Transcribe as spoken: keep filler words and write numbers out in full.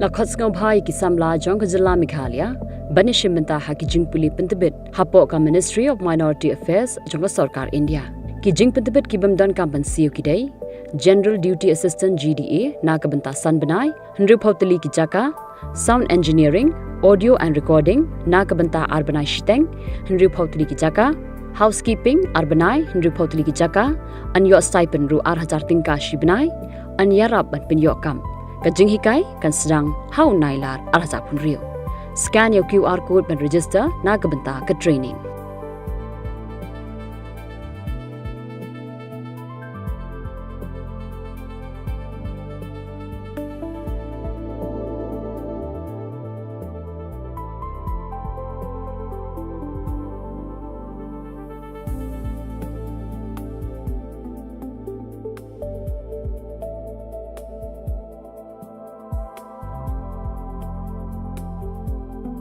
La khot sngewbha ïa ki samla jong ka jylla Meghalaya ban ïashim bynta ha ki jingpule pyntbit hapoh ka Ministry of Minority Affairs jong ka sorkar India. Ki jingpyntbit ki bym don kam ban siew ki dei General Duty Assistant, G D A, na ka bynta san bnai, hynriew phew tylli ki jaka, Sound Engineering, Audio and Recording, na ka bynta ar bnai shiteng, hynriew phew tylli ki jaka, Housekeeping, ar bnai, hynriew phew tylli ki jaka, yn ïoh stipend ruh ar hajar tyngka shi bnai, yn ïarap ban pynïoh kam. Ka jinghikai kan sdang ha u Nailar ar hajar hynriew. Scan ïa u Q R code ban register na ka bynta ka training.